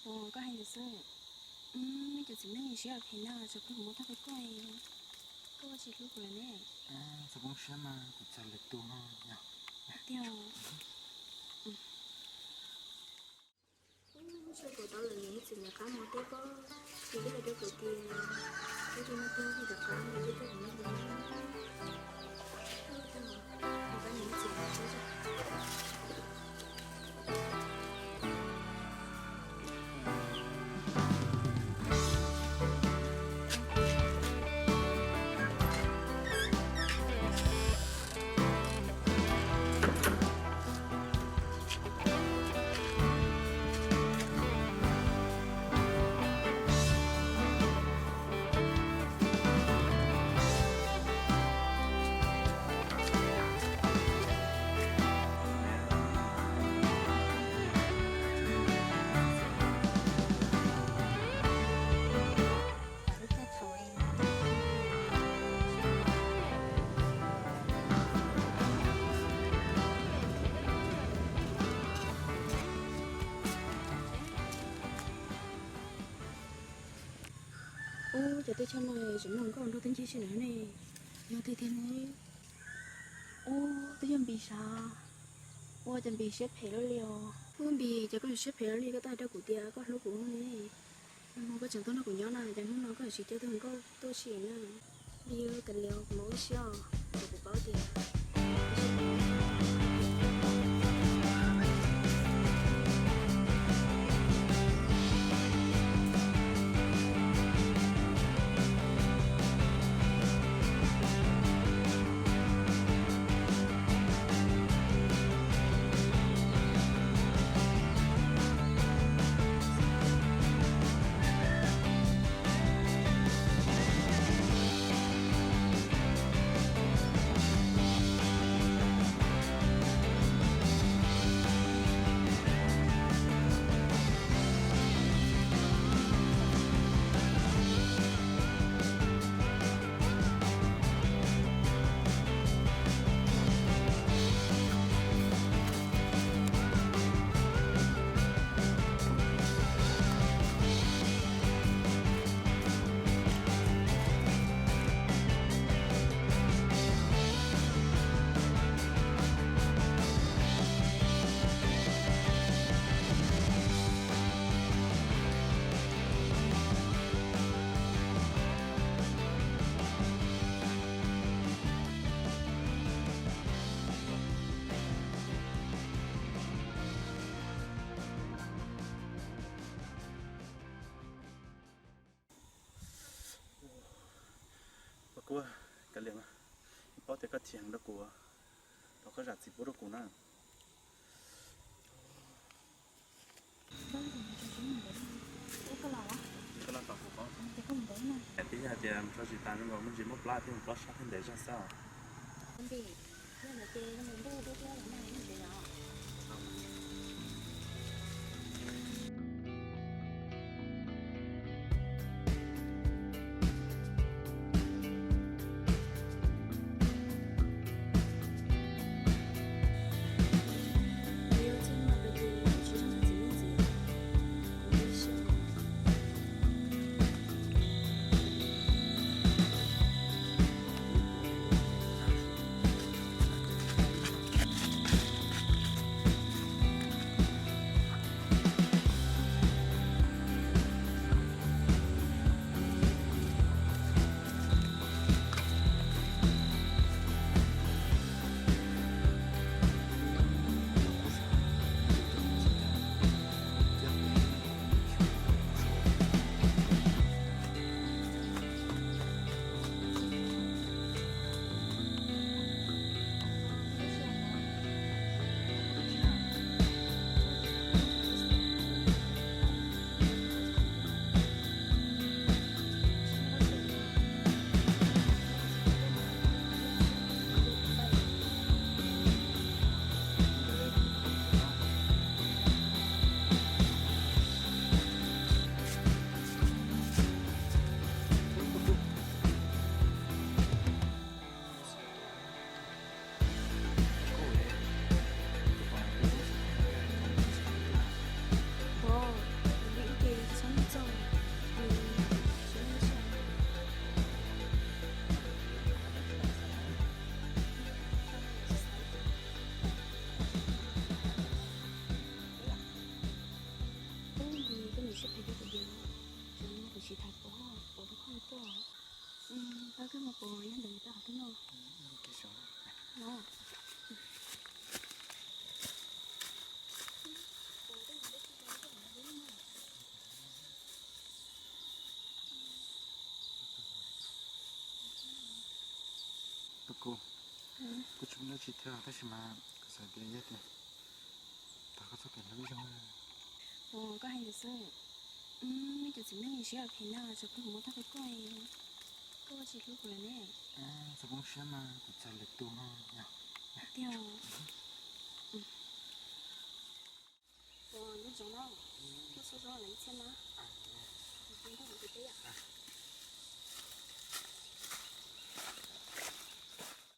Ua koj hais ntawd xwb. Cov txiv neej siab phem na, tsam kuv muab tag rau koj, koj tsis hlub kuv lawm ne. Txhob poob siab mas, kuv txhaj li tuag yog. Tiag. Ub, kuv tau lawm, niam txiv nws qab mus teb pob, ces ib hais rau kuv tias, ib tug no tuag kuv rov qab mus teb rau kuv niam txiv. Ub, cov teb chaws no tseem muaj nkauj nraug teb ncig si lawm ne. Yog tiag tiag ne. Ub, twb yog Npis sav. Ua cas Npis siab phem luaj li os. Ub Npis, cas koj yuav siab phem luaj li, koj twb hais rau kuv tias koj hlub kuv ne. Hnub no koj tseem tuaj nrog kuv nyob na, cas hnub no koj yuav tsis coj tus nkauj tuaj sim na. Npis, kav liam, kuv mus ua siab os, kuv paub tias Koj kuj kav liam, paub tias koj chim heev rau kuv, thov koj zam txim pub rau kuv na. Koj los tom kuv paub. Tib yog hais tias mus tso zis tas zoo nkaus muaj ntsis muaj plab thiab mus plob sab thiab ntev zog xwb os. Kuv tsis muaj dab tsi thiab tab sis mas kuv xav tias yog tias tag koj txoj kev hlub ib zaug. Ua koj hais ntawd xwb. Muaj cov txiv neej siab phem na, tsuas pheej mus muab tag rau koj, koj tsis hlub kuv lawm ne. Txhob poob siab mas kuv txais lwm tus ho yog. Tiag. Ua nyob zoo na, nyob zoo lawm ib txhia na.